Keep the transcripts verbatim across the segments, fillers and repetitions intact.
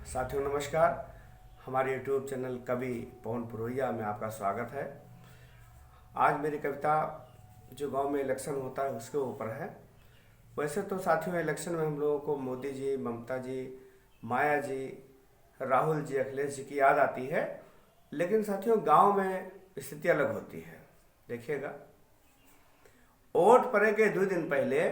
साथियों नमस्कार, हमारे YouTube चैनल कवि पवन पुरोहिया में आपका स्वागत है। आज मेरी कविता जो गांव में इलेक्शन होता है उसके ऊपर है। वैसे तो साथियों इलेक्शन में हम लोगों को मोदी जी, ममता जी, माया जी, राहुल जी, अखिलेश जी की याद आती है, लेकिन साथियों गांव में स्थिति अलग होती है। देखिएगा, वोट पड़े के दो दिन पहले,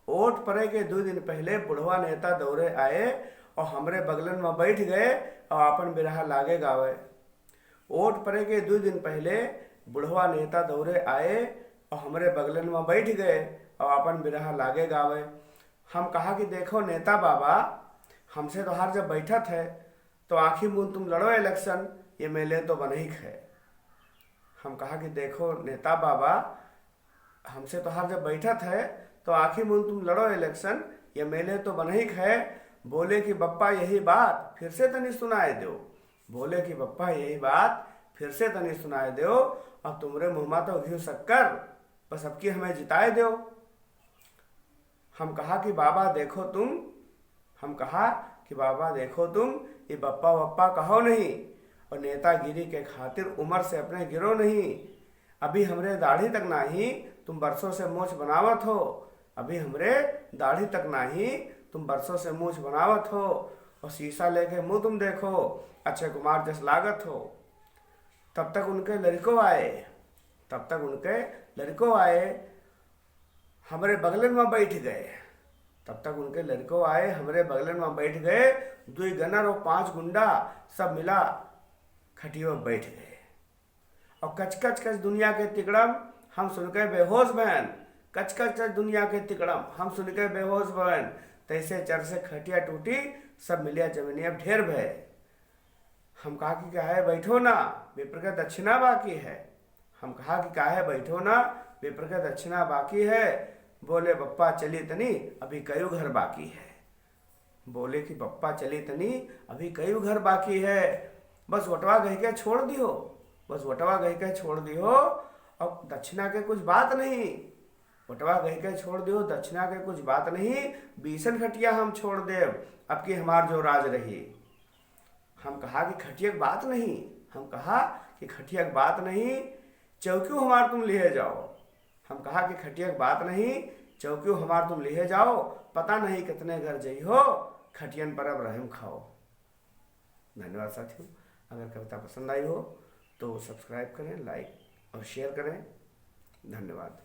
वोट पड़े के दो दिन पहले बुढ़वा नेता दौड़े आए और हमरे बगलन में बैठ गए और आपन बिरहा लागे गावे। वोट पड़े के दो दिन पहले बुढ़वा नेता दौड़े आए और हमरे बगलन में बैठ गए और आपन बिरहा लागे गावे। हम कहा कि देखो नेता बाबा, हमसे तोहार जब बैठत है तो आँखी मूंद तुम लड़ो इलेक्शन, एमएलए तो बनहिक है। हम कहा कि देखो नेता बाबा, हमसे तोहार जब बैठत है तो आँखी मूंद तुम लड़ो इलेक्शन, एमएलए तो बनहिक है। बोले कि बप्पा यही बात फिर से तनी सुनाए दो। बोले कि बप्पा यही बात फिर से तनी सुनाए दो। अब तुमरे मुँह मा तो घिउ शक्कर, बस अब की हमें जिताए दो। हम कहा कि बाबा देखो तुम, हम कहा कि बाबा देखो तुम, ये बप्पा वप्पा कहो नहीं और नेतागिरी के खातिर उम्र से अपने गिरो नहीं। अभी हमरे दाढ़ी तक नाही, तुम बरसों से मूछ बनावत हो। अभी हमरे दाढ़ी तक नाही, तुम बरसों से मूछ बनावत हो। और शीशा लेके मुँह तुम देखो, अक्षय कुमार जस लागत हो। तब तक उनके लड़को आए, तब तक उनके लड़को आए, हमरे बगलन में बैठ गए। तब तक उनके लड़को आए, हमरे बगलन में बैठ गए। दुई गनर और पांच गुंडा सब मिला खटियो में बैठ गए। और कच कच कच दुनिया के तिकड़म हम सुन के बेहोश भयन। कच कच कच दुनिया के तिकड़म हम सुन के बेहोश भयन। तैसे चर से खटिया टूटी, सब मिलिया जमीनिया ढेर भय। हम कहा कि काहे बैठो ना, विप्र के दक्षिणा बाकी है। हम कहा कि काहे बैठो ना, विप्र के दक्षिणा बाकी है। बोले बप्पा चली तनी, अभी कयू घर बाकी है। बोले कि बप्पा चली तनी, अभी कयू घर बाकी है। बस वोटवा गई के छोड़ दियो, बस वोटवा गई के छोड़ दियो। अब दक्षिणा के कुछ बात नहीं, वोटवा गई के छोड़ दियो, दक्षिणा के कुछ बात नहीं। बीसन खटिया हम छोड़ देब, अब की हमार जो राज रही। हम कहा कि खटिया के बात नहीं, हम कहा कि खटिया के बात नहीं, चौकियो हमार तुम लिहे जाओ। हम कहा कि खटिया के बात नहीं, चौकियो हमार तुम लिहे जाओ। पता नहीं कितने घर जइहो, खटियन पर अब रहम खाओ। धन्यवाद साथियों, अगर कविता पसंद आई हो तो सब्सक्राइब करें, लाइक और शेयर करें। धन्यवाद।